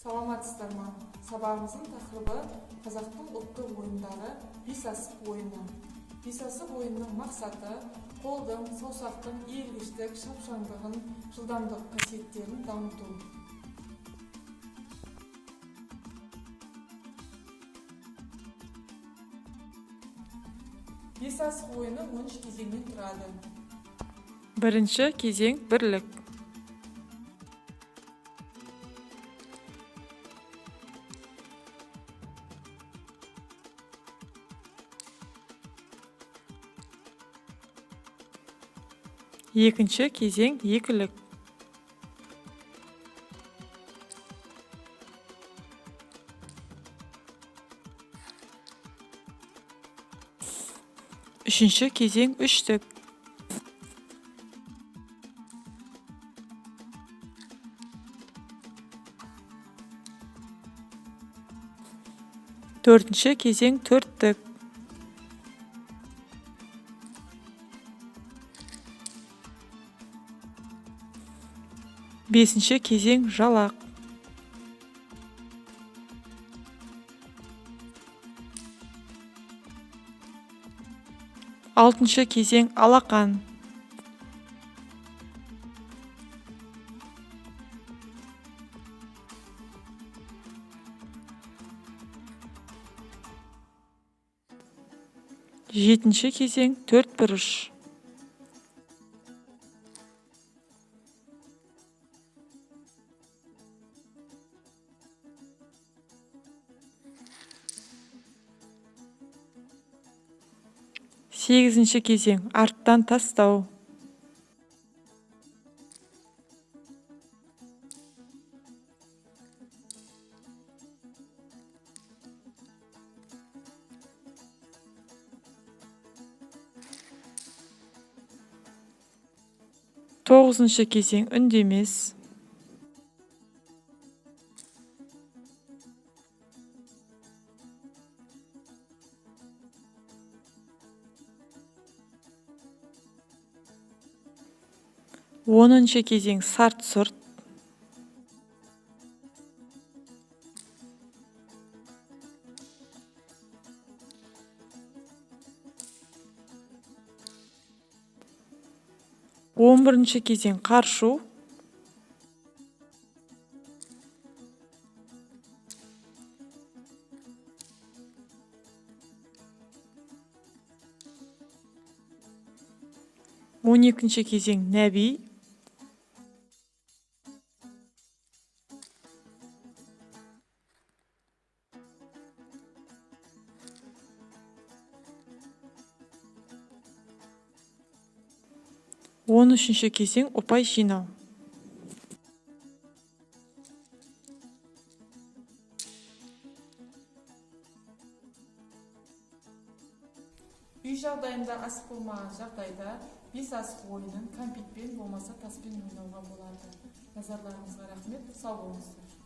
Саламатсыздар ма? Сабағымыздың тақырыбы қазақтың ұлттық ойындары бес асық ойыны. Бес асық ойынының мақсаты қолдың, саусақтың иілгіштік, шапшаңдығын, жылдамдық қасиеттерін дамыту. Бес асық ойыны 13 кезеңнен тұрады. Бірінші кезең бірлік. Екінші кезең екілік. Үшінші кезең үштік. Төртінші кезең төрттік. Бесінші кезең жалақ. Алтыншы кезең алақан. Жетінші кезең төрт бұрыш. Сегізінші кезең арттан тастау. Тоғызыншы кезең үндемес. Оныншы кезең сарт-сұрт. 11-ші кезең қаршу. 12-ші кезең нәби. 13-ші кезең ұпай жинау. Үй жағдайында асық болмаған жағдайда бес асық ойынын кәмпитпен болмаса таспен ойнауға болады. Назарларыңызға рахмет, сау болыңыздар.